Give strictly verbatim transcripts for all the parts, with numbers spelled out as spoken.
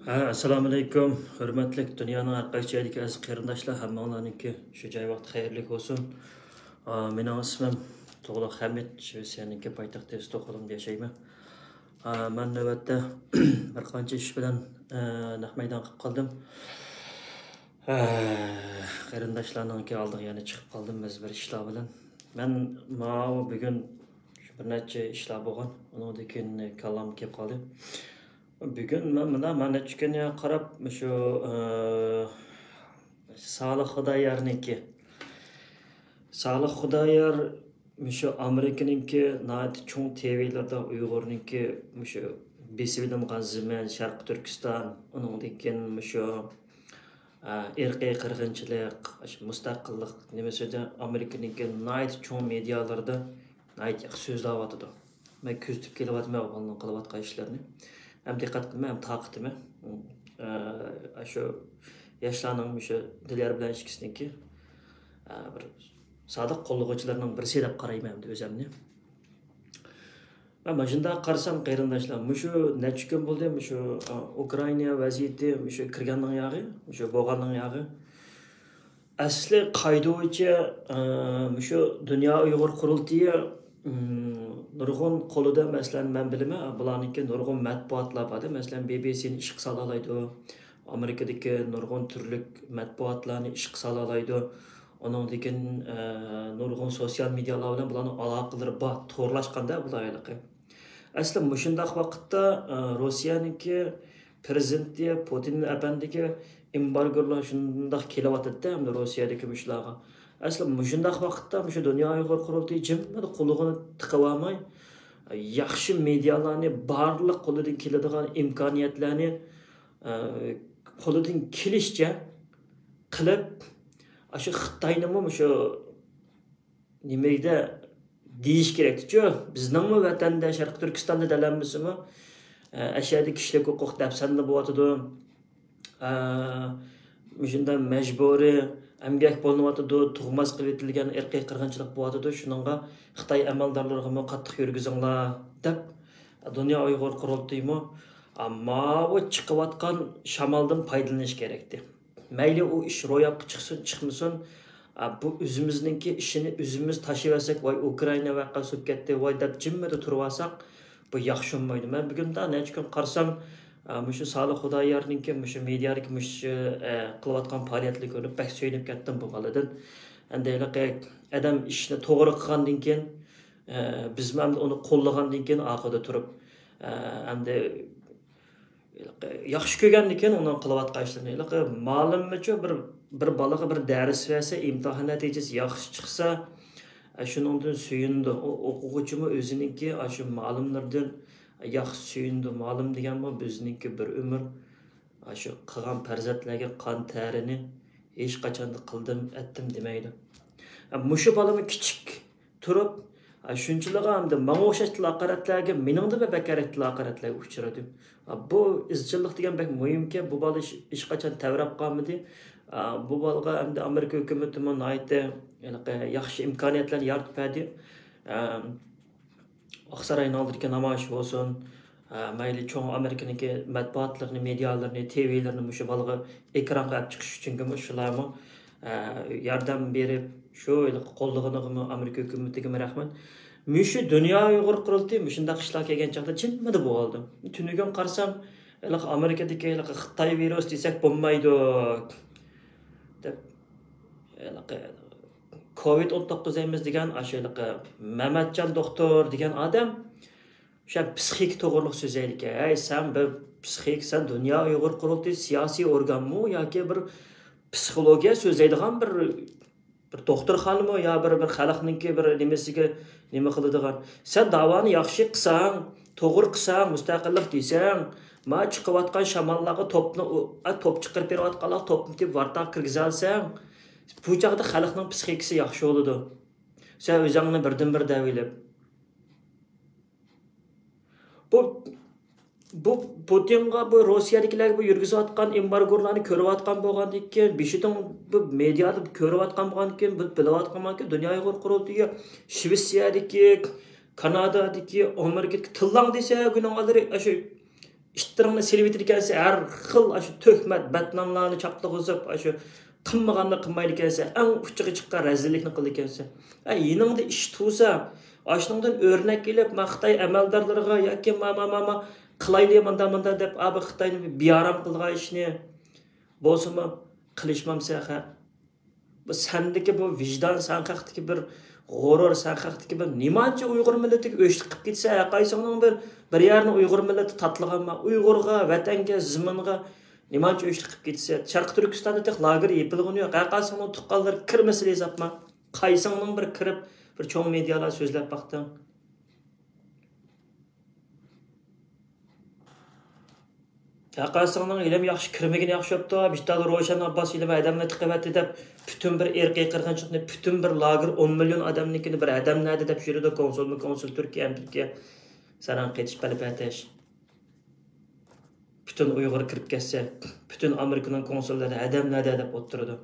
ھە، ئەسسالامۇئەلەيكۇم. ھۆرمەتلىك دۇنيانىڭ ھەر قايسى جايىدىكى ئەزىز قېرىنداشلار، ھەممىڭلارنىڭكى شۇ جاي ۋاقتى خەيرلىك بولسۇن. ئا، مېنىڭ ئىسمىم تۇغلۇق ھەمىت، شىۋېتسىيەنىڭكى پايتەختى ستوكھولمدا ياشايمەن. ئا، مەن نۆۋەتتە بىر قانچە ئىش بىلەن، ئە، نەق مەيدان قىلىپ قالدىم. ئە، قېرىنداشلارنىڭكى ئالدىغا يەنە چىقىپ قالدىم بەزى بىر ئىشلار بىلەن. مەن ماۋۇ بۈگۈن شۇ بىر نەچچە ئىشلار بولغان، ئۇنىڭدىن كېيىن كاللام كېلىپ قالدى. بۈگۈن مەن مۇنداق، مەن نەچچە كۈنگە قاراپ، مۇشۇ، ئى، سالىھ خۇدايارنىڭكى، سالىھ خۇدايار مۇشۇ ئامېرىكىنىڭكى ناھايىتى چوڭ تىۋىلىرىدا ئۇيغۇرنىڭكى مۇشۇ بېسىۋېلىنغان زېمىن، شەرقىي تۈركىستان، ئۇنىڭدىن كېيىن مۇشۇ، ئى، ئىرقىي قىرغىنچىلىق، مۇستەقىللىق نېمىسىدە ئامېرىكىنىڭكى ناھايىتى چوڭ مېدىيالىرىدا ناھايىتى ياخشى سۆزلەۋاتىدۇ. مەن كۆزىتىپ كېلىۋاتىمەن ئۇلارنىڭ قىلىۋاتقان ئىشلىرىنى. ھەم دىققەت قىلىمەن، ھەم تارقىتىمەن. ئە، شۇ ياشلارنىڭ مۇشۇ دىليار بىلەن ئىككىسىنىڭكى، ئە، بىر سادىق قوللىغۇچىلىرىنىڭ بىرسى دەپ قارايمەن ئەمدى ئۆزەمنى. مەن مۇشۇنداق قارىسام، قېرىنداشلار، مۇشۇ نەچچە كۈن بولدى، مۇشۇ، ئە، ئۇكرائىنا ۋەزىيىتى مۇشۇ كىرگەننىڭ ياغى، مۇشۇ بولغاننىڭ ياغى. ئەسلى قائىدە بويىچە، ئى، مۇشۇ دۇنيا ئۇيغۇر قۇرۇلتىيى، ئىم، نۇرغۇن قولىدا، مەسىلەن، مەن بىلىمەن، بۇلارنىڭكى نۇرغۇن مەتبۇئاتلار بار، مەسىلەن، بى بى سىنى ئىشقا سالالايدۇ، ئامېرىكىدىكى نۇرغۇن تۈرلۈك مەتبۇئاتلارنى ئىشقا سالالايدۇ، ئۇنىڭدىن كېيىن، ئى، نۇرغۇن سوتسىيال مېدىيالار بىلەن بۇلارنىڭ ئالاقىلىرى بار، تورلاشقاندا بۇلار ھېلىقى. ئەسلى مۇشۇنداق ۋاقىتتا، ئى، روسىيەنىڭكى پىرېزىدېنتى پۇتىن ئەپەندىگە ئېمبارگولار شۇنداق كېلىۋاتىدۇ ئەمدى روسىيەدىكى مۇشۇلارغا. ئەسلى مۇشۇنداق ۋاقىتتا مۇشۇ دۇنيا ئۇيغۇر قۇرۇلتىيى جىممىدە قۇلىقىنى تىقىۋالماي، ياخشى مېدىيالارنى، بارلىق قولىدىن كېلىدىغان ئىمكانىيەتلەرنى، ئە، قولىدىن كېلىشىچە قىلىپ، ئاشۇ خىتاينىمۇ مۇشۇ نېمىدە دېيىش كېرەكتىچۇ، بىزنىڭمۇ ۋەتەندە، شەرقىي تۈركىستاندا دەلەنمىسىمۇ، ئە، ئەشەدە كىشىلىك ھوقۇق دەپسەندە بولۇۋاتىدۇ. ئە، مۇشۇنداق مەجبۇرىي ئەمگەك بولۇنۇۋاتىدۇ، تۇغماس قىلىۋېتىلگەن ئىرقىي قىرغىنچىلىق بولۇۋاتىدۇ، شۇنىڭغا خىتاي ئەمەلدارلىرىغىمۇ قاتتىق يۈرگۈزۈڭلار دەپ، دۇنيا ئۇيغۇر قۇرۇلتىيىمۇ، ئە، ماۋۇ چىقىۋاتقان شامالدىن پايدىلىنىش كېرەكتى. مەيلى ئۇ ئىش روياپقا چىقسۇن، چىقمىسۇن، ئا، بۇ ئۆزىمىزنىڭكى ئىشىنى ئۆزىمىز تاشلىۋەرسەك، ۋاي، ئۇكرائىنا ۋەقەسى بولۇپ كەتتى، ۋاي، دەپ جىممىدە تۇرۇۋالساق، بۇ ياخشى بولمايدۇ. مەن بۈگۈن دا نەچچە كۈن قارىسام، ئا، مۇشۇ سالىھ خۇدايارنىڭكى مۇشۇ مېدىيادىكى مۇشۇ، ئە، قىلىۋاتقان پائالىيەتلىرىنى كۆرۈپ بەك سۆيۈنۈپ كەتتىم بۇ بالىدىن. ئەمدى ھېلىقى ئادەم ئىشنى توغرا قىلغاندىن كېيىن، ئە، بىزمۇ ئەمدى ئۇنى قوللىغاندىن كېيىن ئارقىدا تۇرۇپ، ئە، ئەمدى ھېلىقى ياخشى كۆرگەندىكىن ئۇنىڭ قىلىۋاتقان ئىشلىرىنى، ھېلىقى مالىممىچۇ بىر، بىر بالىغا بىر دەرس بەرسە، ئىمتىھان نەتىجىسى ياخشى چىقسا، ئە، شۇنىڭدىن سۆيۈنىدۇ. ئۇ ئوقۇغۇچىمۇ ئۆزىنىڭكى ئاشۇ مالىملىرىدىن ياخشى سۆيۈنىدۇ. مالىم دېگەنمۇ بىزنىڭكى بىر ئۆمۈر ئاشۇ قىلغان پەرزەنتلەرگە قان تەرىنى ھېچقاچاندا قىلدىم، ئەتتىم دېمەيدۇ. ئە، مۇشۇ بالىمۇ كىچىك تۇرۇپ، ئە، شۇنچىلىغا ئەمدى ماڭا ئوخشاش تىل ھاقارەتلەرگە، مېنىڭدىنمۇ بەكرەك تىل ھاقارەتلەرگە ئۇچرىدى. ئە، بۇ ئىزچىللىق دېگەن بەك مۇھىمكەن. بۇ بالا ھېچ-، ھېچقاچان تەۋرەپ قالمىدى. ئە، بۇ بالىغا ئەمدى ئامېرىكا ھۆكۈمىتىمۇ ناھايىتى ھېلىقى ياخشى ئىمكانىيەتلەرنى يارىتىپ بەردى. ئە، ئاقساراينىڭ ئالدىدىكى نامايىش بولسۇن، ئە، مەيلى چوڭ ئامېرىكىنىڭكى مەتبۇئاتلىرىنى، مېدىيالىرىنى، تىۋىلىرىنى مۇشۇ بالىغا ئېكرانغا ئەپ چىقىش ئۈچۈنكىمۇ شۇلارمۇ، ئە، ياردەم بېرىپ، شۇ ھېلىقى قوللىغىنىغىمۇ ئامېرىكا ھۆكۈمىتىگىمۇ رەھمەت. مۇشۇ دۇنيا ئۇيغۇر قۇرۇلتىيى مۇشۇنداق ئىشلار كەلگەن چاغدا جىممىدە بولۇۋالدى. تۈنۈگۈن قارىسام، ھېلىقى ئامېرىكىدىكى ھېلىقى خىتاي ۋىرۇس دېسەك بولمايدۇ، دەپ، ھېلىقى كوۋىد ئون توققۇز دەيمىز دېگەن ئاشۇ ھېلىقى مەمەتجان دوختۇر دېگەن ئادەم شۇ پسىخىكا توغرۇلۇق سۆزلەيدىكەن. ھەي، سەن بىر پسىخىك، سەن دۇنيا ئۇيغۇر قۇرۇلتىيى سىياسىي ئورگانمۇ ياكى بىر پسىخولوگىيە سۆزلەيدىغان بىر، بىر دوختۇرخانىمۇ يا بىر، بىر خەلقنىڭكى بىر نېمىسىگە نېمە قىلىدىغان؟ سەن داۋانى ياخشى قىلساڭ، توغرا قىلساڭ، مۇستەقىللىق دېسەڭ، ما چىقىۋاتقان شاماللارغا توپنى ئۇ-، ئە، توپ چىقىرىپ بېرىۋاتقانلارغا توپنى تېپىپ ۋارتاغا كىرگۈزەلىسەڭ، بۇ چاغدا خەلقنىڭ پسىخىكىسى ياخشى بولىدۇ. سەن ئۆزۈڭنى بىردىنبىر دەۋېلىپ. بۇ، بۇ پۇتىنغا، بۇ روسىيەدىكىلەرگە بۇ يۈرگۈزۈۋاتقان ئېمبارگولارنى كۆرۈۋاتقان بولغاندىكىن، بېشىدىن بۇ مېدىيادا كۆرۈۋاتقان بولغاندىكىن، بۇ بىلىۋاتقان بولغاندىكىن، دۇنيا ئۇيغۇر قۇرۇلتىيى شىۋېتسىيەدىكى، كانادادىكى، ئامېرىكىدىكى تىللاڭ دېسە، گۇناھلىرى ئاشۇ ئىتلىرىڭنى سېلىۋېتىدىكەنسەن، ھەر خىل ئاشۇ تۆھمەت، بەتناملارنى چاپلىغۇزۇپ، ئاشۇ قىلمىغاننى قىلمايدىكەنسەن، ئەڭ ئۇچىغا چىققان رەزىللىكنى قىلىدىكەنسەن. ھە، يېنىڭدا ئىش تۇرسا، ئاشۇنىڭدىن ئۆرنەك ئېلىپ، ما خىتاي ئەمەلدارلىرىغا ياكى ما، ما، ما، ما قىلايلى، ماندا، ماندا دەپ، ئا، بۇ خىتاينى بىئارام قىلىدىغان ئىشنى بولسىمۇ قىلىشمامسەن، ھە؟ بۇ سەندىكى بۇ ۋىجدان، سەن ھەقتىكى بىر غۇرۇر، سەن ھەقتىكى بىر نېمانچە ئۇيغۇر مىللىتىگە ئۆچلۈك قىلىپ كېتىسەن، ھەقايسىڭنىڭ بىر، بىر يەرنى ئۇيغۇر مىللىتى تاتلىغانما؟ ئۇيغۇرغا، ۋەتەنگە، زېمىنغا نېمانچە ئۆچلۈك قىلىپ كېتىسەن؟ شەرقىي تۈركىستاندا تېخى لاگېر يېپىلغىنى يوق. ھەقايسىڭنىڭ تۇغقانلىرى كىرمىسىلا ھېسابما. قايسىڭنىڭ بىر كىرىپ، بىر چوڭ مېدىيالار سۆزلەپ باقتىڭ. ھەققاسىڭنىڭ ھېلىمۇ ياخشى كىرمىگىنى ياخشى بوپتۇ. بىتال روشەن ئابباس ھېلىمۇ ئادەمنى تىقىۋەتتى دەپ، پۈتۈن بىر ئىرقىي قىرغىنچىلىقنى، پۈتۈن بىر لاگېر، ئون مىليون ئادەمنىڭكىنى بىر ئادەم نەدە دەپ يۈرىدۇ، كونسۇلمۇ كونسۇل، تۈركىيە ھەم تۈركىيە. ساراڭ قېتىش پەلىپەتەش. پۈتۈن ئۇيغۇر كىرىپ كەتسە، پۈتۈن ئامېرىكىنىڭ كونسۇللىرى ئادەم نەدە دەپ ئولتۇرىدۇ.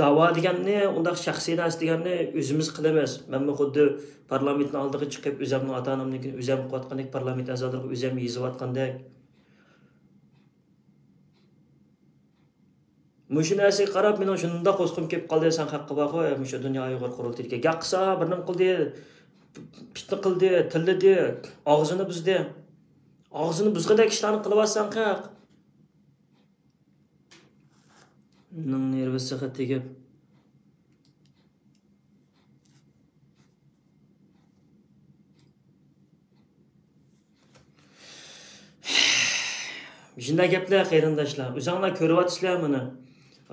داۋا دېگەننى، ئۇنداق شەخسىي نەرسە دېگەننى ئۆزىمىز قىلىمىز. مەنمۇ خۇددى پارلامېنتنىڭ ئالدىغا چىقىپ، ئۆزەمنىڭ ئاتا-ئانامنىڭكىنى ئۆزەم قىلىۋاتقاندەك، پارلامېنت ئەزالىرىغا ئۆزەم يېزىۋاتقاندەك. مۇشۇ نەرسىگە قاراپ، مېنىڭ شۇنداق قورسىقىم كېلىپ قالدى، سەن ھەققى بارغۇ، مۇشۇ دۇنيا ئۇيغۇر قۇرۇلتىيىدىكى گەپ قىلسا، بىر نېمە قىلدى، پىتنە قىلدى، تىللىدى، ئاغزىنى بۇزدى. ئاغزىنى بۇزغۇدەك ئىشلارنى قىلىۋاتساڭ، قاق. نېرۋىسىغا تېگىپ. شۇنداق گەپلەر، قېرىنداشلار. ئۆزۈڭلار كۆرۈۋاتىسىلەر مانا.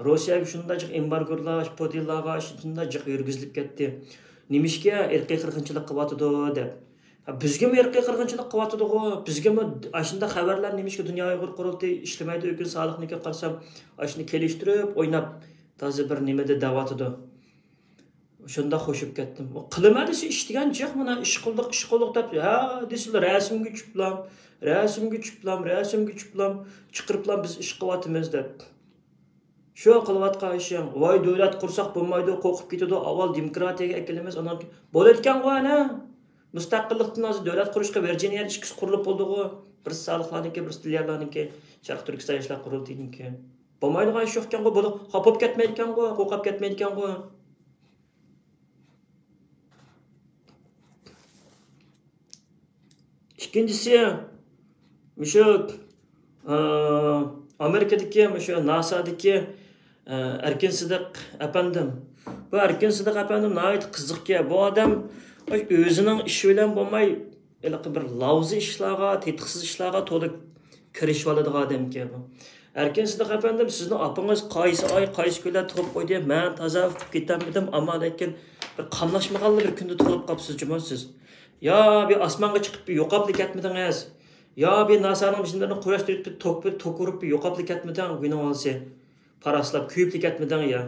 روسىيەگە شۇنداق جىق ئېمبارگولار، پۇتىنلارغا شۇنداق جىق يۈرگۈزۈلۈپ كەتتى. نېمىشقا ئىرقىي قىرغىنچىلىق قىلىۋاتىدۇ دەپ. ھە، بىزگىمۇ ئىرقىي قىرغىنچىلىق قىلىۋاتىدىغۇ، بىزگىمۇ ئاشۇنداق خەۋەرلەر نېمىشقا دۇنيا ئۇيغۇر قۇرۇلتىيى ئىشلىمەيدۇ ئۆكۈن سالىقنىڭكىگە قارىسام، ئاشۇنى كېلىشتۈرۈپ ئويناپ، تازا بىر نېمىدە دەۋاتىدۇ. شۇنداق خوشۇپ كەتتىم. ئۇ قىلىمەن دېسە ئىش دېگەن جىق، مانا ئىش قىلدۇق، ئىش قىلدۇق دەپ، ھە دېسىلا رەسىمگە چۈشۈپلام، رەسىمگە چۈشۈپلام، رەسىمگە چۈشۈپلام، چىقىرىپلام بىز ئىش قىلىۋاتىمىز دەپ. شۇ قىلىۋاتقان ئىشىڭ، ۋاي دۆلەت قۇرساق بولمايدۇ، قورقۇپ كېتىدۇ، ئاۋۋال دېموكراتىيەگە ئەكېلىمىز، ئاندىن كېيىن بولىدىكەنغۇ ئەنە. مۇستەقىللىقتىن ھازىر دۆلەت قۇرۇشقا ۋىرجىنىيە ئىككىسى قۇرۇلۇپ بولدىغۇ. بىرسى سالىقلارنىڭكى، بىرسى دىليارلارنىڭكى، شەرقىي تۈركىستان ياشلار قۇرۇلتىيىنىڭكى. بولمايدىغان ئىش يوقكەنغۇ، بولۇپ، خاپا بولۇپ كەتمەيدىكەنغۇ، قورقۇپ كەتمەيدىكەنغۇ. ئىككىنچىسى، مۇشۇ، ئى، ئامېرىكىدىكى، مۇشۇ ناسادىكى، ئى، ئەركىن سىدىق ئەپەندىم. بۇ ئەركىن سىدىق ئەپەندىم ناھايىتى قىزىقكەن. بۇ ئادەم ئۆزىنىڭ ئىشى بىلەن بولماي، ھېلىقى بىر لاۋزا ئىشلارغا، تېتىقسىز ئىشلارغا تولا كىرىشىۋالىدىغان ئادەمكەن بۇ. ئەركىن سىدىق ئەپەندىم، سىزنىڭ ئاپىڭىز قايسى ئاي، قايسى كۈنلەر تۇغۇپ قويدى؟ مەن تازا ئۇقۇپ كېتەلمىدىم، ئەمما لېكىن بىر قاملاشمىغانلا بىر كۈندە تۇغۇپ قاپسىز جۇمۇ سىز. يا بىر ئاسمانغا چىقىپ بىر يوقاپلا كەتمىدىڭىز؟ يا بىر ناسانىڭ مىشىنلىرىنى قۇراشتۇرۇپ بىر توك، بىر توك ئۇرۇپ بىر يوقاپلا كەتمىدىڭ؟ گۇينىڭ ئالسى. پاراسلاپ كۆيۈپلا كەتمىدىڭ يا؟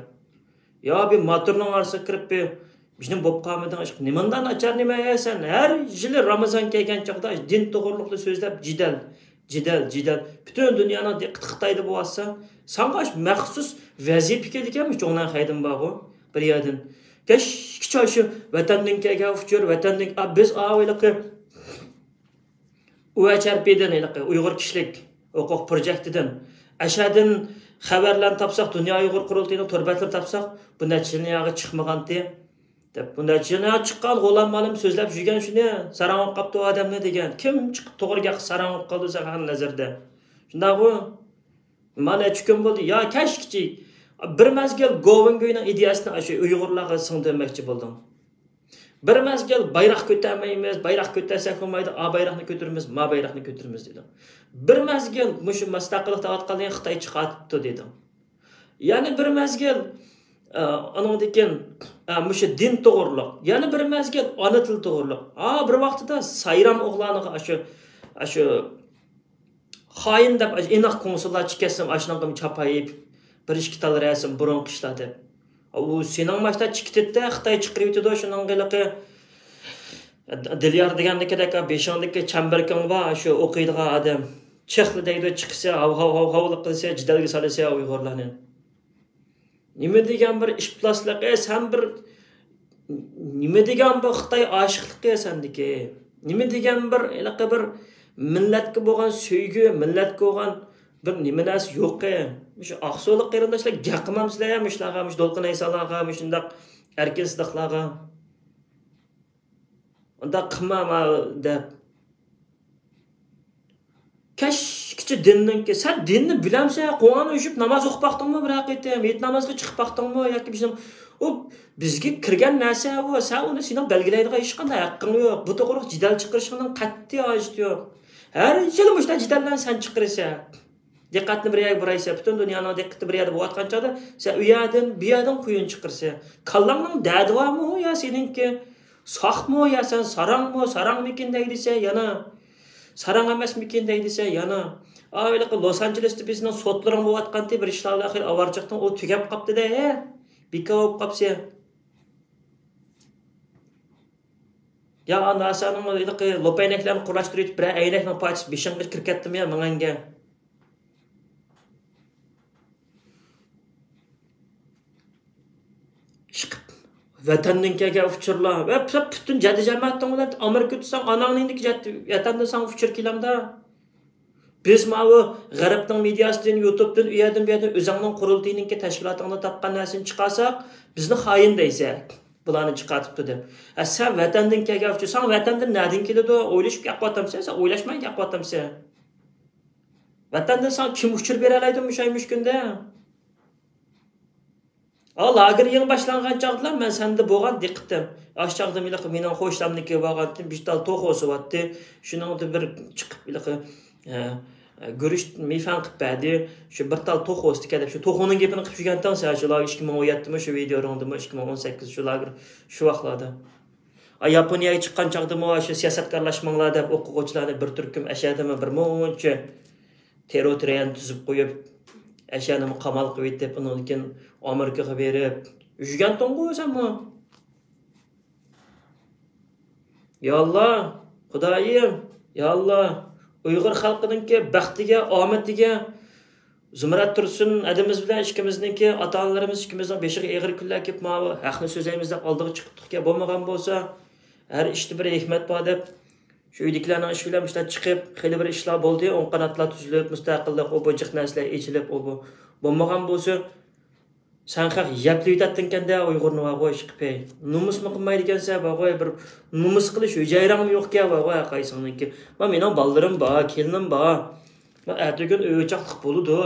يا بىر ماتورنىڭ ئارىسىغا كىرىپ بىر بىزنىڭ بولۇپ قالمىدىڭ، نېمانداق ناچار نېمە سەن؟ ھەر يىلى رامىزان كەلگەن چاغدا دىن توغرۇلۇقلا سۆزلەپ، جېدەل، جېدەل، جېدەل. پۈتۈن دۇنيانىڭ دىققىتى خىتايدا بولۇۋاتسا، ساڭا مەخسۇس ۋەزىپە كېلىدىكەنمۇ، جۇڭنەن خەيدىن بارغۇ، بىر يەردىن. كەچكىچە شۇ ۋەتەندىن كەلگەن ئۇچۇر، ۋەتەندىن، ئا، بىز ئاۋۇ ھېلىقى ئۇ ئەچ ئار پىدىن، ھېلىقى ئۇيغۇر كىشىلىك ھوقۇق پروجېكتىدىن، ئەشەدىن خەۋەرلەرنى تاپساق، دۇنيا ئۇيغۇر قۇرۇلتىيىنىڭ تور بەتلىرىنى تاپساق، بۇ نەچچە يىلنى ياغا چىقمىغانتى، دەپ، بۇ نەچچە يىلنى ياغا چىققان غۇلام مالىم سۆزلەپ يۈرگەن شۇنى، ساراڭ ئوقۇپ قاپتۇ ئادەمنى دېگەن. كىم چىقىپ توغرا گەپ ساراڭ ئوقۇپ قالدى سەن نەزەردە؟ شۇنداقغۇ؟ مانا نەچچە كۈن بولدى. يا كەچكىچە بىر مەزگىل گوۋېنگۈينىڭ ئىدىيەسىنى شۇ ئۇيغۇرلارغا سىڭدۈرمەكچى بولدۇڭ. بىر مەزگىل بايراق كۆتەرمەيمىز، بايراق كۆتەرسەك بولمايدۇ، ئا بايراقنى كۆتۈرىمىز، ما بايراقنى كۆتۈرىمىز دېدىڭ. بىر مەزگىل مۇشۇ مۇستەقىللىق دەۋاتقانلىقىنى خىتاي چىقارتىپتۇ دېدىڭ. يەنە بىر مەزگىل، ئە، ئانىڭدىن كېيىن، ئە، مۇشۇ دىن توغرۇلۇق، يەنە بىر مەزگىل ئانا تىل توغرۇلۇق. ھا، بىر ۋاقتىدا سايرام ئوغلانىغا ئاشۇ، ئاشۇ خائىن دەپ ئېنىق كونسۇللار چىكەتسىم، ئاشۇنىڭغىمۇ چاپايىپ، بىر ئىككى تال رەسىم بۇرۇنقى ئىشلار دەپ. ئۇ سېنىڭ ماشتا چىكىتىدە خىتاي چىقىرىۋېتىدۇ، شۇنىڭغا ھېلىقى دىليار دېگەندىكىدەك بېشىڭدىكى چەمبىرىكىڭ بار، شۇ ئوقۇيدىغان ئادەم. چىقلا دەيدۇ، چىقسا، ھاۋ، ھاۋ، ھاۋ، ھاۋلىق قىلسا، جېدەلگە سالىسا ئۇيغۇرلارنى. نېمە دېگەن بىر ئىپلاسلىقى، سەن بىر نېمە دېگەن بىر خىتاي ئاشىقلىقى سەندىكى. نېمە دېگەن بىر، ھېلىقى بىر مىللەتكە بولغان سۆيگۈ، مىللەتكە بولغان بىر نېمە نەرسە يوقى. مۇشۇ ئاقسۇلۇق قېرىنداشلار گەپ قىلمامسىلەر يا مۇشۇلارغا، مۇشۇ دولقۇن ئەيسالارغا، مۇشۇنداق ئەركىن سىدىقلارغا؟ ئۇنداق قىلما ما دەپ. كەچكىچە دىننىڭكى، سەن دىننى بىلەمسەن؟ قۇرئان ئۆچۈپ ناماز ئوقۇپ باقتىڭمۇ بىرەر قېتىم؟ ھېيت نامازغا چىقىپ باقتىڭمۇ؟ ياكى بىزنىڭ، ئۇ بىزگە كىرگەن نەرسە ئۇ. سەن ئۇنى سېنىڭ بەلگىلەيدىغان ھېچقانداق ھەققىڭ يوق. بۇ توغرىلىق جېدەل چىقىرىشىڭنىڭ قەتئىي ھاجىتى يوق. ھەر يىلى مۇشۇنداق جېدەللەرنى سەن چىقىرىسەن. دىققەتنى بىر يەرگە بۇرايسەن، پۈتۈن دۇنيانىڭ دىققىتى بىر يەردە بولۇۋاتقان چاغدا، سەن ئۇ يەردىن، بۇ يەردىن قۇيۇن چىقىرىسەن. كاللاڭنىڭ دەردى بارمۇ يا سېنىڭكى؟ ساقمۇ يا سەن ساراڭمۇ؟ ساراڭمىكىن دەيدىسەن يەنە. ساراڭ ئەمەسمىكىن دەيدىسەن يەنە. ئا، ھېلىقى لوس ئانژېلېستا بىزنىڭ سوتلىرىڭ بولۇۋاتقانتى، بىر ئىشلار بىلەن خېلى ئاۋارىچىلىقتىن ئۇ تۈگەپ قاپتۇ-دە، ھە؟ بىكار بولۇپ قاپسەن. يا ناسانىڭ ھېلىقى لوپەينەكلەرنى قۇراشتۇرۇۋېتىپ، بىرەر ئەينەكنىڭ پارچىسى بېشىڭغا كىرىپ كەتتىمۇ يا مېڭەڭگە؟ ئىشقىلىپ، ۋەتەندىن كەلگەن ئۇچۇرلار ۋە پۈ-، پۈتۈن جەددى جامائەتنىڭ بىلەن ئامېرىكا تۇرساڭ، ئاناڭنىڭدىكى جەددى، ۋەتەندىن ساڭا ئۇچۇر كېلەمدا؟ بىز ماۋۇ غەربنىڭ مېدىياسىدىن، يۇتۇبتىن، ئۇ يەردىن، بۇ يەردىن ئۆزۈڭنىڭ قۇرۇلتىيىنىڭكى تەشكىلاتىڭدىن تاپقان نەرسىنى چىقارساق، بىزنى خائىن دەيسەن. بۇلارنى چىقارتىپتۇ دەپ. ھە، سەن ۋەتەندىن كەلگەن ئۇچۇر، ساڭا ۋەتەندىن نەدىن كېلىدۇ؟ ئويلىشىپ گەپ قىلىۋاتامسەن؟ سەن ئويلاشماي گەپ قىلىۋاتامسەن؟ ۋەتەندىن ساڭا كىم ئۇچۇر بېرەلەيدۇ مۇشۇ مۇشۇ كۈندە؟ ئا، لاگېر يېڭى باشلانغان چاغدىلا مەن سەندە بولغان دىققىتىم. ئاشۇ چاغدا ھېلىقى مېنىڭ قوشنامنىڭكى بارغانتىم، بىر تال توخۇ سوۋاتتى. شۇنىڭدا بىر چىقىپ ھېلىقى، ئە، ئە، گۈرۈچ مېيفەن قىلىپ بەردى. شۇ بىر تال توخۇ ئىستىكەن دەپ، شۇ توخۇنىڭ گېپىنى قىلىپ يۈرگەنتىڭ سەن، شۇ لاگېر ئىككى مىڭ ئون يەتتىمۇ، شۇ ۋىدېئوڭدىمۇ، ئىككى مىڭ ئون سەككىز شۇ لاگېر، شۇ ۋاقىتلاردا. ئا، ياپونىيەگە چىققان چاغدىمۇ، شۇ سىياسەتكارلاشماڭلار دەپ، ئوقۇغۇچىلارنى بىر تۈركۈم ئەشەدىمۇ بىر مۇنچە تېررور تۈرىنى تۈزۈپ قويۇپ، ئەشەنىمۇ قامالغا قويۇۋېتىپ، ئۇنىڭدىن كېيىن ئامېرىكىغا بېرىپ، يۈرگەنتىڭغۇ سەنمۇ. يا ئاللا، خۇدايىم، يا ئاللا، ئۇيغۇر خەلقىنىڭكى بەختىگە، ئامىتىگە زۇمرەت تۇرسۇن ھەدىمىز بىلەن ئىككىمىزنىڭكى ئاتا-ئانىلىرىمىز ئىككىمىزنىڭ بېشىغا ئېغىر كۈنلەر كېلىپ، ماۋۇ ھەقنى سۆزلەيمىز دەپ ئالدىغا چىقىپتۇقكەن، بولمىغان بولسا، ھەر ئىشتا بىر ھېكمەت بار دەپ، شۇ ئۆيدىكىلەرنىڭ ئىشى بىلەن مۇشۇنداق چىقىپ، خېلى بىر ئىشلار بولدى، ئوڭ قاناتلار تۈزۈلۈپ، مۇستەقىللىق، ئۇ بۇ جىق نەرسىلەر ئېچىلىپ، ئۇ بۇ. بولمىغان بولسا، سەن خەق يەپلىۋېتەتتىڭكەن-دە ئۇيغۇرنى، ۋاغۇي، ئىشقىپەي. نومۇسمۇ قىلمايدىكەنسەن، ۋاغۇي، بىر نومۇس قىلىش ھۈجەيرەڭمۇ يوقكەن، ۋاغۇي، ھەرقايسىڭنىڭكى. ما مېنىڭ بالىلىرىم بار، كېلىنىم بار. ما ئەتىگۈن ئۆي-ئوچاقلىق بولىدۇ.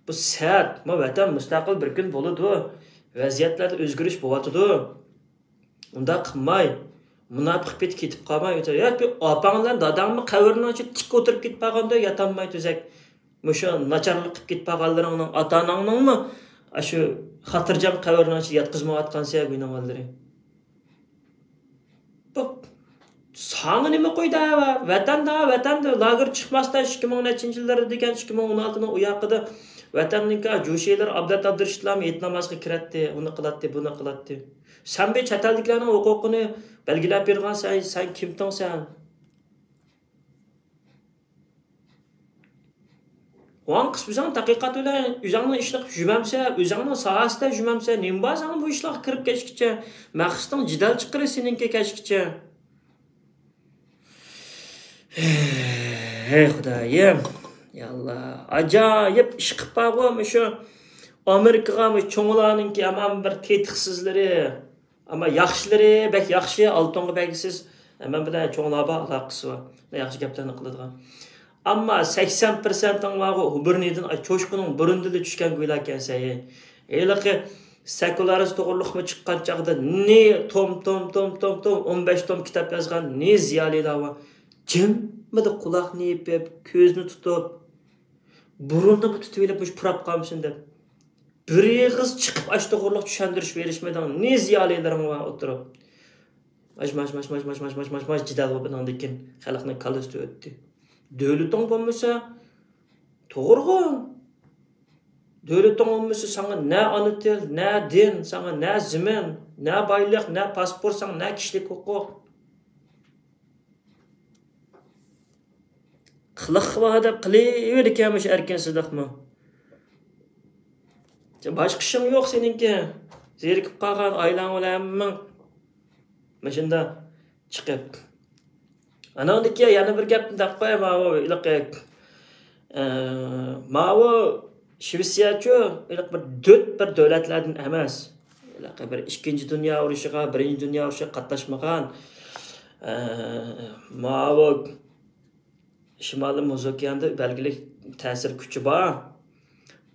بۇ سەت، ما ۋەتەن مۇستەقىل بىر كۈن بولىدۇ. ۋەزىيەتلەردە ئۆزگىرىش بولۇۋاتىدۇ. ئۇنداق قىلماي، مۇناپىق پېتى كېتىپ قالماي، يا بىر ئاپاڭ بىلەن داداڭمۇ قەبرىنىڭ ئىچىدە تىك ئولتۇرۇپ كېتىپ قالغاندا ياتالماي تۈزەك. مۇشۇ ناچارلىق قىلىپ كېتىپ قالغانلىرىڭنىڭ، ئاتا-ئاناڭنىڭمۇ ئاشۇ خاتىرجەم قەبرىنىڭ ئىچىدە ياتقۇزمايۋاتقانسەن گۇينىڭ بالىلىرى. بۇ ساڭا نېمە قويدى ۋەتەندە، ۋەتەندە لاگېر چىقماستا ئىككى مىڭ نەچچىنچى يىللاردا دېگەن، ئىككى مىڭ ئون ئالتىنىڭ ئۇ ياقىدا ۋەتەندىكى جۇشىلار ئابلەت ئابدۇرېشىتلارمۇ ھېيت نامازغا كىرەتتى، ئۇنى قىلاتتى، بۇنى قىلاتتى. سەن بىر چەت ئەلدىكىلەرنىڭ ھوقۇقىنى بەلگىلەپ بېرىدىغان سەن، سەن كىمتىڭ سەن؟ ۋاڭ قىس ئۆزۈڭ تەتقىقات بىلەن ئۆزۈڭنىڭ ئىشىنى قىلىپ يۈرمەمسە، ئۆزۈڭنىڭ ساھەسىدە يۈرمەمسە، نېمە بار ساڭا بۇ ئىشلارغا كىرىپ كەچكىچە؟ مەقسىتىڭ جېدەل چىقىرىش سېنىڭكى كەچكىچە. ھەي خۇدايىم، يا ئاللا، ئاجايىپ ئىش قىلىپ بارغۇ مۇشۇ ئامېرىكىغا، مۇشۇ چوڭلارنىڭكى ھامان بىر تېتىقسىزلىرى. ئەمما ياخشىلىرى بەك ياخشى، ئالتۇنغا بەرگۈسىز. مەن بىلەن چوڭلار بار، ئالاقىسى بار. ياخشى گەپلەرنى قىلىدىغان. ئەمما سەكسەن پىرسەنتىڭ بارغۇ، بۇرنىدىن، ئاي، چوشقىنىڭ بۇرنىدىنلا چۈشكەن گۇيلاكەنسەن. ھېلىقى سېكۇلارىزم توغرىلىقمۇ چىققان چاغدا نى توم، توم، توم، توم، توم، ئون بەش توم كىتاب يازغان نى زىيالىيلار بار. جىممىدە قۇلاقنى يېپىپ، كۆزنى تۇتۇپ، بۇرنىنى تۇتۇۋېلىپ مۇشۇ پۇراپ قالمىسۇن دەپ. بىر ئېغىز چىقىپ ئاشۇ توغرىلىق چۈشەندۈرۈش بېرىشمىدىڭ. نى زىيالىيلىرىڭ بار ئولتۇرۇپ. ماش، ماش، ماش، ماش، جېدەل بولۇپ ئۇنىڭدىن كېيىن خەلقنىڭ كاللىسى ئۆتتى. دۆلىتىڭ بولمىسا، توغرىغۇ. دۆلىتىڭ بولمىسا ساڭا نە ئانا تىل، نە دىن، ساڭا نە زېمىن، نە بايلىق، نە پاسپورت، ساڭا نە كىشىلىك ھوقۇق. قىلىق بار دەپ قىلىۋېرىدىكەن مۇشۇ ئەركىن سىدىقمۇ. باشقا ئىشىڭ يوق سېنىڭكى. زېرىكىپ قالغان ئائىلەڭ بىلەن ھەممىڭ مۇشۇنداق چىقىپ. ئانىڭدىكى يەنە بىر گەپنى دەپ قوياي، ماۋۇ ھېلىقى، ئە، ماۋۇ شىۋېتسىيەچۇ، ھېلىقى بىر دۆت بىر دۆلەتلەردىن ئەمەس. ھېلىقى بىر ئىككىنچى دۇنيا ئۇرۇشىغا، بىرىنچى دۇنيا ئۇرۇشىغا قاتناشمىغان، ئە، ماۋۇ شىمالىي مۇز ئوكياندا بەلگىلىك تەسىر كۈچى بار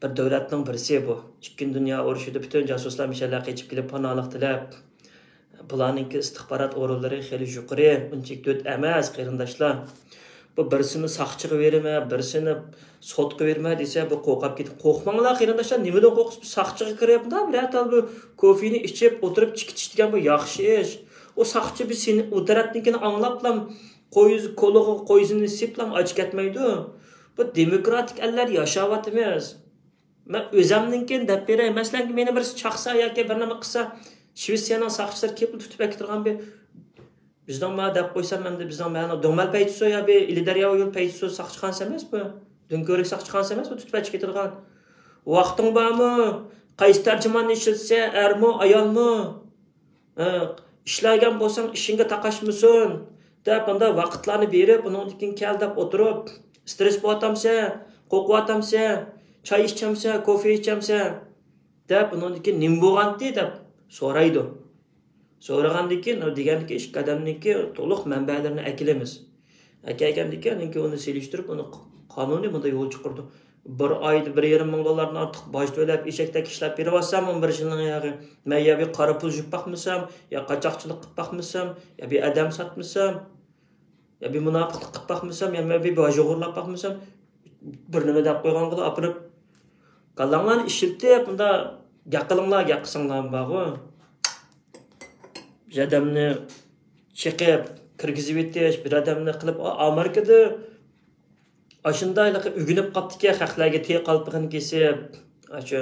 بىر دۆلەتنىڭ بىرسى بۇ. ئىككىنچى دۇنيا ئۇرۇشىدا پۈتۈن جاسۇسلار مۇشۇ يەرلەرگە قېچىپ كېلىپ، پاناھلىق تىلەپ، بۇلارنىڭكى ئىستىخبارات ئورۇنلىرى خېلى يۇقىرى، ئۇنچىلىك دۆت ئەمەس، قېرىنداشلار. بۇ بىرسىنى ساقچىغا بېرىمەن، بىرسىنى سوتقا بېرىمەن دېسە، بۇ قورقۇپ كېتىپ، قورقماڭلار، قېرىنداشلار، نېمىدىن قورقىسىز؟ بۇ ساقچىغا كىرىپ، مۇنداق بىرەر تال بۇ كوفېنى ئىچىپ ئولتۇرۇپ چىقىتىش دېگەن بۇ ياخشى ئىش. ئۇ ساقچى بىر سېنى ئۇ تەرەپنىڭكىنى ئاڭلاپلا، قويز-، قولىغا قويزىنى سېپىپلا ئاچ كەتمەيدۇ. بۇ دېموكراتىك ئەللەر ياشاۋاتىمىز. مەن ئۆزەمنىڭكىنى دەپ بېرەي. مەسىلەن، مېنى بىرسى چاقسا ياكى بىر نېمە قىلسا، شىۋېتسىيەنىڭ ساقچىلىرى كېلىپ تۇتۇپ ئەكېتىدىغان بىر، بىزنىڭ ما دەپ قويسام، ئەمدى بىزنىڭ مەنۇ دۆڭمەل پەيتۇسۇ يا بىر ئىلى دەريا يول پەيتۇسۇ ساقچىخانىسى ئەمەس بۇ. دۆڭكۆۋرۈك ساقچىخانىسى ئەمەس بۇ، تۇتۇپ ئەكېتىدىغان. ۋاقتىڭ بارمۇ؟ قايسى تەرجىماننى ئىشلىتسە، ئەرمۇ، ئايالمۇ؟ ھە، ئىشلەيدىغان بولساڭ ئىشىڭگە تاقاشمىسۇن دەپ، ئاندا ۋاقىتلارنى بېرىپ، ئۇنىڭدىن كېيىن كەل دەپ ئولتۇرۇپ، سترېس بولۇۋاتامسەن، قورقۇۋاتامسەن، چاي ئىچەمسەن، كوفې ئىچەمسەن دەپ، ئۇنىڭدىن كېيىن نېمە بولغانتى دەپ سورايدۇ. سورىغاندىن كېيىن، ئۇ دېگەندىكى ئىككى ئادەمنىڭكى تولۇق مەنبەلىرىنى ئەكېلىمىز. ئەكەلگەندىن كېيىن، ئۇنىڭكى ئۇنى سېلىشتۇرۇپ، ئۇنى قانۇنىي بۇنداق يول چىقىرىدۇ. بىر ئايدا بىر يېرىم مىڭ دوللاردىن ئارتۇق باج تۆلەپ، ئېشەكتەك ئىشلەپ بېرىۋاتسام، ئون بىر يىلنىڭ ياغى، مەن يا بىر قارا پۇل يۇيۇپ باقمىسام، يا قاچاقچىلىق قىلىپ باقمىسام، يا بىر ئادەم ساتمىسام، يا بىر مۇناپىقلىق قىلىپ باقمىسام، يا مەن بىر باج ئوغرىلاپ باقمىسام، بىر نېمە دەپ قويغانغىلا ئاپىرىپ، كاللاڭلارنى ئىشلىتىپ، بۇنداق گەپ قىلىڭلار، گەپ قىلساڭلار بارغۇ. بىر ئادەمنى چېقىپ، كىرگۈزۈۋېتىش، بىر ئادەمنى قىلىپ، ئا-، ئامېرىكىدا ئاشۇنداق ئۆگىنىپ قاپتىكەن، خەقلەرگە تىل قالپىقىنى كېسىپ، ئاشۇ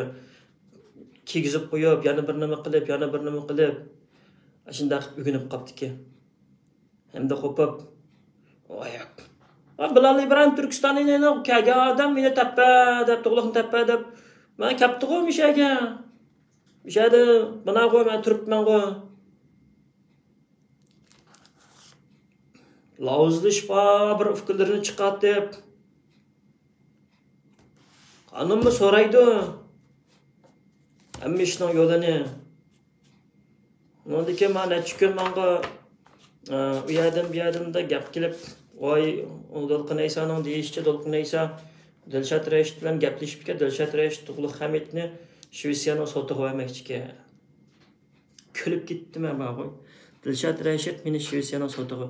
كىيگۈزۈپ قويۇپ، يەنە بىر نېمە قىلىپ، يەنە بىر نېمە قىلىپ، ئاشۇنداق ئۆگىنىپ قاپتىكەن. ھەمدە قوپۇپ، ۋاي، ئا، بىلال ئىبراھىم تۈركىستاننى كەلگەن ئادەم مېنى تەپپە دەپ، تۇغلۇقنى تەپپە دەپ، مانا كەپتىغۇ مۇشۇ يەرگە. مۇشۇ يەردە ماناغۇ، مەن تۇرۇپتىمەنغۇ. لاۋزىلىشىپ، بىر ئۇكىلىرىنى چىقارتىپ، ئاندىنمۇ سورايدۇ ھەممە ئىشنىڭ يولىنى. ئۇنىڭدىن كېيىن مانا نەچچە كۈن ماڭا، ئە، ئۇ يەردىن، بۇ يەردىن گەپ كېلىپ، ۋاي، ئۇ دولقۇن ئەيسانىڭ دېيىشىچە، دولقۇن ئەيسا دىلشات رەشىت بىلەن گەپلىشىپتىكەن، دىلشات رەشىت تۇغلۇق خەمىتنى شىۋېتسىيەنىڭ سوتىغا بەرمەكچىكەن. كۈلۈپ كېتىپتىمەن بارغۇ. دىلشات رەشىت مېنى شىۋېتسىيەنىڭ سوتىغا،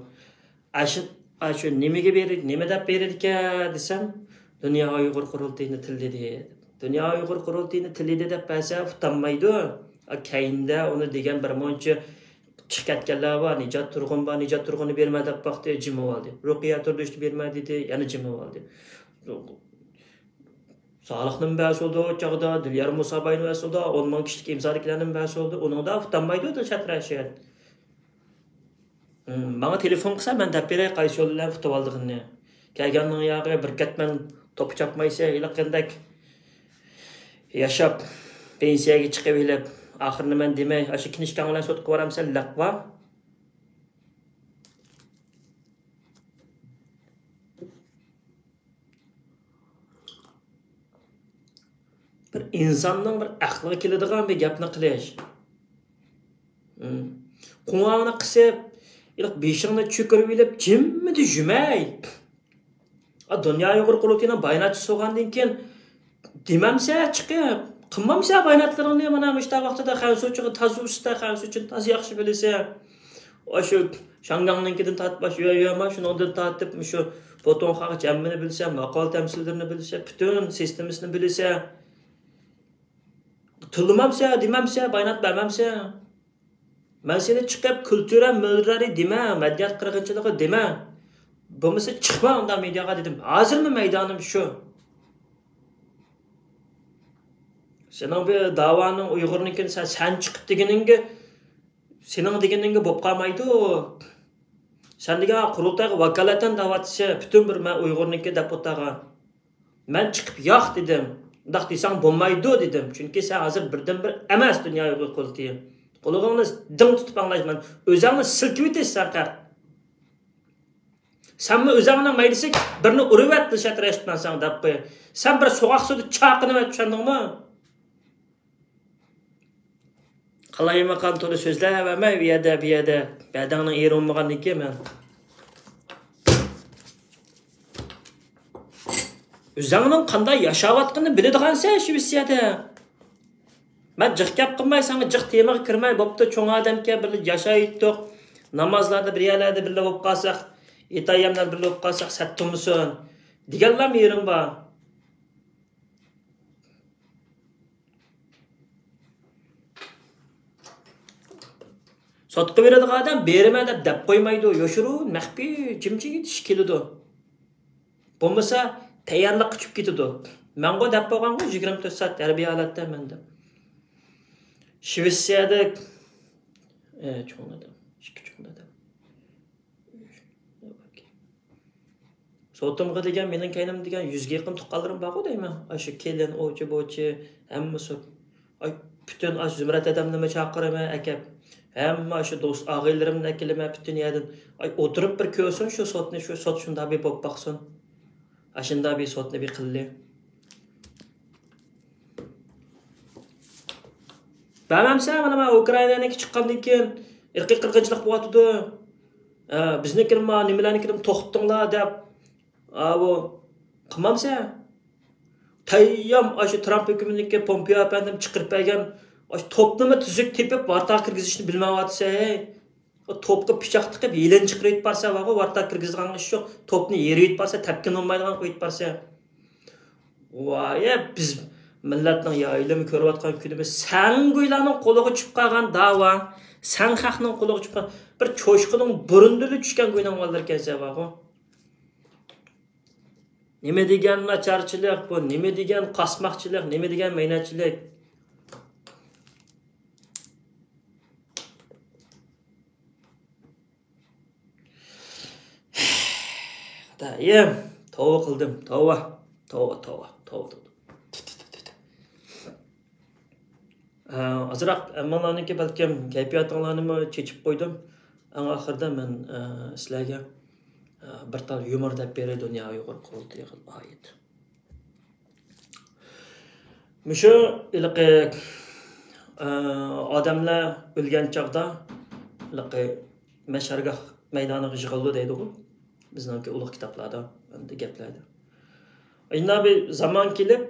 ئاشۇ، ئاشۇ نېمىگە بېرىدۇ، نېمە دەپ بېرىدىكەن دېسەم، دۇنيا ئۇيغۇر قۇرۇلتىيىنى تىللىدى. دۇنيا ئۇيغۇر قۇرۇلتىيىنى تىللىدى دەپ بەرسە ئۇتانمايدۇ. ئا، كەينىدە ئۇنى دېگەن بىر مۇنچە چىقىپ كەتكەنلەر بار، نىجات تۇرغۇن بار، نىجات تۇرغۇننى بېرىمەن دەپ باقتى، جىمىۋالدى. رۇقىيە تۇردۇشنى بېرىمەن دېدى، يەنە جىمىۋالدى. سالىھنىمۇ بەرسە بولىدۇ، ئۇ چاغدا دىليار مۇساباينى بەرسە بولىدۇ، ئون مىڭ كىشىلىك ئىمزادىكىلەرنىمۇ بەرسە بولىدۇ، ئۇنىڭدا ئۇتانمايدۇ دىلشات رەشىت. ھىم، ماڭا تېلېفون قىلسا، مەن دەپ بېرەي قايسى يول بىلەن ئۇتۇۋالىدىغىنىنى. كەلگەننىڭ ياغى بىر كەتمەن توپا چاپمايسەن، ھېلىقىندەك ياشاپ، پېنسىيەگە چىقىۋېلىپ، ئاخىرىنى مەن دېمەي، ئاشۇ كىنىشكاڭ بىلەن سوتقا بارامسەن، لەقۋا. بىر ئىنساننىڭ بىر ئەقلىگە كېلىدىغان بىر گەپنى قىلىش. ھىم. قوڭاغنى قىسىپ، بېشىڭنى چۆكۈرۈۋېلىپ، جىممىدە يۈمەي. ئا، دۇنيا ئۇيغۇر قۇرۇلتىيىنىڭ باياناتچىسى بولغاندىن كېيىن، دېمەمسە چىقىپ، قىلمامسە باياناتلىرىڭنى، مانا مۇشۇنداق ۋاقتىدا خەنسۇچىغا، تازا ئۇستا، خەنسۇچىنى تازا ياخشى بىلىسەن. ئاشۇ شياڭگاڭنىڭكىدىن تارتىپ، ئاشۇ يۆيۆما شۇنىڭدىن تارتىپ، مۇشۇ بوتۇڭخاغىچە ھەممىنى بىلىسەن، ماقال تەمسىللىرىنى بىلىسەن، پۈتۈن سىستېمىسىنى بىلىسەن. تىللىمامسەن، دېمەمسەن، بايانات بەرمەمسەن. مەن سېنى چىقىپ كۈلتۈرە مىررەرى دېمە، مەدەنىيەت قىرغىنچىلىقى دېمە. بولمىسا چىقما ئۇنداق مېدىياغا دېدىم. ھازىرمۇ مەيدانىم شۇ. سېنىڭ بۇ داۋانىڭ ئۇيغۇرنىڭكىنى سەن، سەن چىقىپ دېگىنىڭگە، سېنىڭ دېگىنىڭگە بولۇپ قالمايدۇ. سەن دېگەن قۇرۇلتايغا ۋاكالىتەن دەۋاتىسەن، پۈتۈن بىر مەن ئۇيغۇرنىڭكى دەپ ئولتۇرغان. مەن چىقىپ ياق دېدىم. ئۇنداق دېسەڭ بولمايدۇ دېدىم. چۈنكى سەن ھازىر بىردىنبىر ئەمەس دۇنيا ئۇيغۇر قۇرۇلتىيى. قۇلىقىڭنى دىڭ تۇتۇپ ئاڭلايسەن. ئۆزۈڭنى سىلكىۋېتىسەن قەت. سەنمۇ ئۆزۈڭنىڭ مەيلىسى بىرنى ئۇرۇۋەت، دىلشات رەشىت، مەن ساڭا دەپ قوياي. سەن بىر سوغۇق سۇدا چاقىنىۋەت، چۈشەندىڭمۇ؟ قالايمىقان تولا سۆزلەۋەرمەي، ئۇ يەردە، بۇ يەردە. بەدەڭنىڭ ئېرى بولمىغاندىكىن مەن. ئۆزۈڭنىڭ قانداق ياشاۋاتقىنىنى بىلىدىغانسەن شىۋېتسىيەدە. مەن جىق گەپ قىلماي، ساڭا جىق تېمىغا كىرمەي، بوپتۇ، چوڭ ئادەمكەن، بىللە ياشايتتۇق. نامازلاردا بىر يەرلەردە بىللە بولۇپ قالساق، ئېتاياملار بىللە بولۇپ قالساق، سەت تۇرمىسۇن دېگەنلەرمۇ يېرىڭ بار. سوتقا بېرىدىغان ئادەم بېرىمەن دەپ دەپ قويمايدۇ. يوشۇرۇن، مەخپىي، جىمجىت ئىش كېلىدۇ. بولمىسا تەييارلىققا چۈشۈپ كېتىدۇ. مەنغۇ دەپ بولغانغۇ يىگىرمە تۆت سائەت ھەربىي ھالەتتە مەن دەپ. شىۋېتسىيەدە، ئە، چوڭ دادام، ئىككى چوڭ دادام. سوتۇمغا دېگەن، مېنىڭ كەينىمدە دېگەن يۈزگە يېقىن تۇغقانلىرىم بارغۇ دەيمەن. ئاشۇ كېلىن، ئوچى، بوچى، ھەممىسى. ئاي، پۈتۈن ئاشۇ زۇمرەت ئادەمنىمۇ چاقىرىمەن ئەكەپ. ھەممە ئاشۇ دوست، ئاغىنىلىرىمنى ئەكېلىمەن پۈتۈن يەردىن. ئاي، ئولتۇرۇپ بىر كۆرسۇن شۇ سوتنى، شۇ سوت شۇنداق بىر بولۇپ باقسۇن. ئاشۇنداق بىر سوتنى بىر قىللى. بەرمەمسەن، مانا مەن ئۇكرائىنانىڭكى چىققاندىن كېيىن ئىرقىي قىرغىنچىلىق بولۇۋاتىدۇ. ئە، بىزنىڭكىنىمۇ نېمىلەرنىڭكىنىمۇ توختىتىڭلار دەپ، ئاۋۇ قىلمامسەن؟ تەييام ئاشۇ ترامپ ھۆكۈمىتىنىڭكى پومپېئو ئەپەندىم چىقىرىپ بەرگەن ئاشۇ توپنىمۇ تۈزۈك تېپىپ ۋارتاغا كىرگۈزۈشنى بىلمەيۋاتىسەن، ھەي. ئۇ توپقا پىچاق تىقىپ، يېلىن چىقىرىۋېتىپ بارسا، ۋاغۇ، ۋارتاغا كىرگۈزىدىغان ئىش يوق. توپنى يېرىۋېتىپ بارسا، تەپكىنى بولمايدىغان قويۇپ بارسا. ۋايە، بىز مىللەتنىڭ يايلىما كۆرۈۋاتقان كۈنىمىز، سەن گۇيلارنىڭ قولىغا چۈشۈپ قالغان داۋا، سەن خەقنىڭ قولىغا چۈشۈپ قالغان، بىر چوشقىنىڭ بۇرنىدىلا چۈشكەن گۇينىڭ بالىلىرى ئىكەنسەن، ۋاغۇ. نېمە دېگەن ناچارچىلىق بۇ، نېمە دېگەن قاسماقچىلىق، نېمە دېگەن مەينەتچىلىك. خۇدايىم، توۋا قىلدىم، توۋا، توۋا، توۋا، توۋا، توۋا. ئە، ئازراق ھەممىڭلارنىڭكى بەلكىم كەيپىياتىڭلارنىمۇ چېچىپ قويدۇم. ئەڭ ئاخىرىدا مەن، ئە، سىلەرگە، ئە، بىر تال يۇمۇر دەپ بېرەي، دۇنيا ئۇيغۇر قۇرۇلتىيىغا ئائىت. مۇشۇ ھېلىقى، ئە، ئادەملەر ئۆلگەن چاغدا ھېلىقى مەشەرگاھ مەيدانىغا يىغىلىدۇ دەيدىغۇ. بىزنىڭكى ئۇلۇغ كىتابلاردا، ئەمدى گەپلەردە. ئىندا بىر زامان كېلىپ،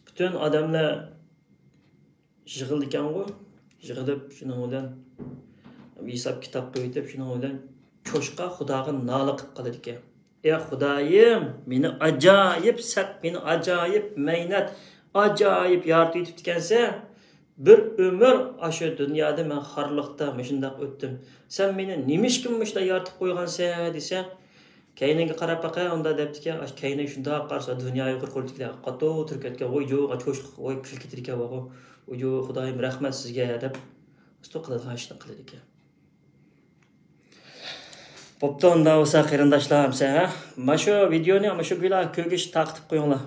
پۈتۈن ئادەملەر يىغىلىدىكەنغۇ، يىغىلىپ، شۇنىڭ بىلەن ھېساب كىتاب قىلىۋېتىپ، شۇنىڭ بىلەن چوشقا خۇداغا نالە قىلىپ قالىدىكەن. ئى خۇدايىم، مېنى ئاجايىپ سەت، مېنى ئاجايىپ مەينەت، ئاجايىپ يارىتىۋېتىپتىكەنسەن. بىر ئۆمۈر ئاشۇ دۇنيادا مەن خارلىقتا مۇشۇنداق ئۆتتۈم. سەن مېنى نېمىشقا مۇشۇنداق يارىتىپ قويغانسەن دېسە، كەينىگە قاراپ باقە، ئۇنداق دەپتىكەن، ئاشۇ كەينىگە شۇنداق قارىسا، دۇنيا يۇقىرى قولىدىكىلەر قاتتىق تۇرۇپ كەتكەن، ۋوي جوغا چوشقا، ۋوي كۈلۈپ كېتىدىكەن، ۋاغۇ، ۋوي جو خۇدايىم رەھمەت سىزگە دەپ، ئۇستۇ قىلىدىغان ئىشنى قىلىدىكەن. بوپتۇ، ئۇنداق بولسا قېرىنداشلار، ئەمسە، ھە؟ مانا شۇ ۋىدېئونى مانا شۇ گۇيلا كۆرگۈچ تارقىتىپ قويۇڭلار.